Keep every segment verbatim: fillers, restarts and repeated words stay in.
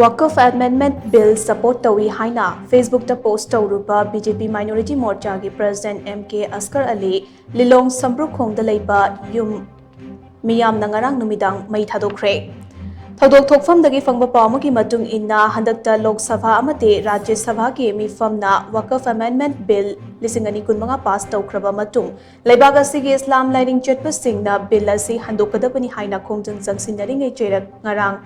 Waqf Amendment Bill support ꯇꯧꯏ ꯍꯥꯏꯅ Facebook-ꯇ post ꯇꯧꯔꯨꯕ BJP Minority Morcha-ꯒꯤ President M K Asghar Ali ꯂꯤꯂꯣꯡ ꯁꯝꯕ꯭ꯔꯨꯈꯣꯡꯗ ꯂꯩꯕ ꯌꯨꯝ ꯃꯤꯌꯥꯝꯅ ꯉꯔꯥꯡ ꯅꯨꯃꯤꯗꯥꯡ ꯃꯩ ꯊꯥꯗꯣꯛꯈ꯭ꯔꯦ꯫ ꯊꯧꯗꯣꯛ ꯊꯣꯛꯐꯝꯗꯒꯤ ꯐꯪꯕ ꯄꯥꯎ ꯑꯃꯒꯤ ꯃꯇꯨꯡ ꯏꯟꯅ, ꯍꯟꯗꯛꯇ ꯂꯣꯛ ꯁꯚꯥ ꯑꯃꯗꯤ ꯔꯥꯖ꯭ꯌ ꯁꯚꯥꯒꯤ ꯃꯤꯐꯝꯅ Waqf Amendment Bill ꯂꯤꯁꯤꯡ ꯑꯅꯤ ꯀꯨꯟꯃꯉꯥ pass ꯇꯧꯈ꯭ꯔꯕ ꯃꯇꯨꯡ, ꯂꯩꯕꯥꯛ ꯑꯁꯤꯒꯤ ꯏꯁꯂꯥꯝ ꯂꯥꯏꯅꯤꯡ ꯆꯠꯄꯁꯤꯡꯅ bill ꯑꯁꯤ ꯍꯟꯗꯣꯛꯀꯗꯕꯅꯤ ꯍꯥꯏꯅ ꯈꯣꯡꯖꯪ ꯆꯪꯁꯤꯟꯅꯔꯤꯉꯩ ꯆꯩꯔꯛ ꯉꯔꯥꯡ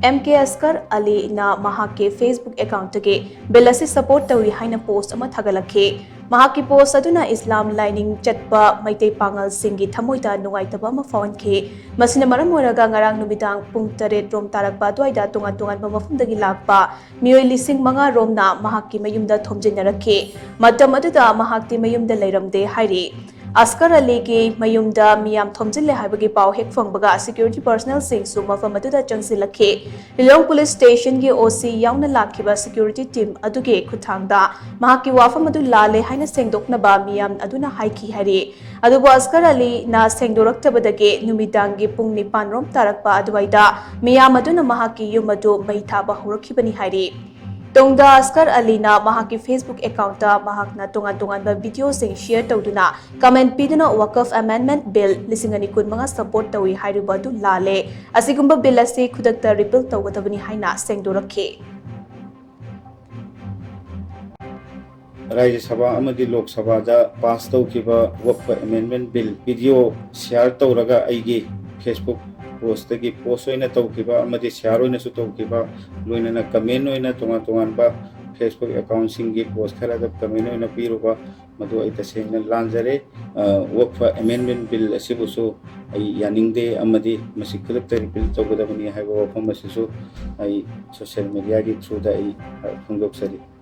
M K Asghar Ali-ꯅ ꯃꯍꯥꯛꯀꯤ Facebook account-ꯇꯒꯤ bill ꯑꯁꯤ support ꯇꯧꯏ ꯍꯥꯏꯅ post ꯑꯃ ꯊꯥꯒꯠꯂꯛꯈꯤ꯫ ꯃꯍꯥꯛꯀꯤ post ꯑꯗꯨꯅ ꯏꯁꯂꯥꯝ ꯂꯥꯏꯅꯤꯡ ꯆꯠꯄ ꯃꯩꯇꯩ ꯄꯥꯉꯜꯁꯤꯡꯒꯤ ꯊꯃꯣꯏꯗ ꯅꯨꯡꯉꯥꯏꯇꯕ ꯑꯃ ꯐꯥꯎꯍꯟꯈꯤ꯫ ꯃꯁꯤꯅ ꯃꯔꯝ ꯑꯣꯏꯔꯒ ꯉꯔꯥꯡ ꯅꯨꯃꯤꯗꯥꯡ ꯄꯨꯡ ꯇꯔꯦꯠ ꯔꯣꯝ ꯇꯥꯔꯛꯄ ꯑꯗꯨꯋꯥꯏꯗ ꯇꯣꯉꯥꯟ ꯇꯣꯉꯥꯟꯕ ꯃꯐꯝꯗꯒꯤ ꯂꯥꯛꯄ ꯃꯤꯑꯣꯏ ꯂꯤꯁꯤꯡ ꯃꯉꯥ ꯔꯣꯝꯅ ꯃꯍꯥꯛꯀꯤ ꯃꯌꯨꯝꯗ ꯊꯣꯝꯖꯤꯟꯅꯔꯛꯈꯤ꯫ ꯃꯇꯝ ꯑꯗꯨꯗ ꯃꯍꯥꯛꯇꯤ ꯃꯌꯨꯝꯗ ꯂꯩꯔꯝꯗꯦ ꯍꯥꯏꯔꯤ꯫ ꯑꯁꯀꯔ ꯑꯂꯤꯒꯤ ꯃꯌꯨꯝꯗ ꯃꯤꯌꯥꯝ ꯊꯣꯝꯖꯤꯜꯂꯦ ꯍꯥꯏꯕꯒꯤ ꯄꯥꯎ ꯍꯦꯛ ꯐꯪꯕꯒ security personnel-ꯁꯤꯡꯁꯨ ꯃꯐꯝ ꯑꯗꯨꯗ ꯆꯪꯁꯤꯜꯂꯛꯈꯤ꯫ ꯂꯤꯂꯣꯡ police station-ꯒꯤ O C ꯌꯥꯎꯅ ꯂꯥꯛꯈꯤꯕ security team ꯑꯗꯨꯒꯤ ꯈꯨꯠꯊꯥꯡꯗ ꯃꯍꯥꯛꯀꯤ ꯋꯥꯐꯝ ꯑꯗꯨ ꯂꯥꯜꯂꯦ ꯍꯥꯏꯅ ꯁꯦꯡꯗꯣꯛꯅꯕ ꯃꯤꯌꯥꯝ ꯑꯗꯨꯅ ꯍꯥꯏꯈꯤ ꯍꯥꯏꯔꯤ꯫ ꯑꯗꯨꯕꯨ ꯑꯁꯀꯔ ꯑꯂꯤꯅ ꯁꯦꯡꯗꯣꯔꯛꯇꯕꯗꯒꯤ ꯅꯨꯃꯤꯗꯥꯡꯒꯤ ꯄꯨꯡ ꯅꯤꯄꯥꯟ ꯔꯣꯝ ꯇꯥꯔꯛꯄ ꯑꯗꯨꯋꯥꯏꯗ ꯃꯤꯌꯥꯝ ꯑꯗꯨꯅ ꯃꯍꯥꯛꯀꯤ ꯌꯨꯝ ꯑꯗꯨ ꯃꯩ ꯊꯥꯕ ꯍꯧꯔꯛꯈꯤꯕꯅꯤ ꯍꯥꯏꯔꯤ꯫ ꯇꯨꯡꯗ ꯑꯁꯀꯔ ꯑꯂꯤꯅ ꯃꯍꯥꯛꯀꯤ Facebook account-ꯇ ꯃꯍꯥꯛꯅ ꯇꯣꯉꯥꯟ ꯇꯣꯉꯥꯟꯕ video-ꯁꯤꯡ share ꯇꯧꯗꯨꯅ comment ꯄꯤꯗꯨꯅ Waqf Amendment Bill ꯂꯤꯁꯤꯡ ꯑꯅꯤ ꯀꯨꯟꯃꯉꯥ support ꯇꯧꯏ ꯍꯥꯏꯔꯤꯕ ꯑꯗꯨ ꯂꯥꯜꯂꯦ꯫ ꯑꯁꯤꯒꯨꯝꯕ bill ꯑꯁꯤ ꯈꯨꯗꯛꯇ repeal ꯇꯧꯒꯗꯕꯅꯤ ꯍꯥꯏꯅ ꯁꯦꯡꯗꯣꯔꯛꯈꯤ꯫ ꯔꯥꯖ꯭ꯌ ꯁꯚꯥ ꯑꯃꯗꯤ ꯂꯣꯛ ꯁꯚꯥꯗ pass ꯇꯧꯈꯤꯕ Waqf Amendment Bill video share ꯇꯧꯔꯒ ꯑꯩꯒꯤ Facebook post-ꯇꯒꯤ post ꯑꯣꯏꯅ ꯇꯧꯈꯤꯕ ꯑꯃꯗꯤ share ꯑꯣꯏꯅꯁꯨ ꯇꯧꯈꯤꯕ, ꯂꯣꯏꯅꯅ comment ꯑꯣꯏꯅ ꯇꯣꯉꯥꯟ ꯇꯣꯉꯥꯟꯕ Facebook account-ꯁꯤꯡꯒꯤ post ꯈꯔꯗ comment ꯑꯣꯏꯅ ꯄꯤꯔꯨꯕ, ꯃꯗꯨ ꯑꯩ ꯇꯁꯦꯡꯅ ꯂꯥꯟꯖꯔꯦ꯫ ꯑ, Waqf Amendment Bill ꯑꯁꯤꯕꯨꯁꯨ ꯑꯩ ꯌꯥꯅꯤꯡꯗꯦ ꯑꯃꯗꯤ ꯃꯁꯤ ꯈꯨꯗꯛꯇ repeal ꯇꯧꯒꯗꯕꯅꯤ ꯍꯥꯏꯕ ꯋꯥꯐꯝ ꯑꯁꯤꯁꯨ ꯑꯩ social media-ꯒꯤ through-ꯗ ꯑꯩ, ꯑ, ꯐꯣꯡꯗꯣꯛꯆꯔꯤ꯫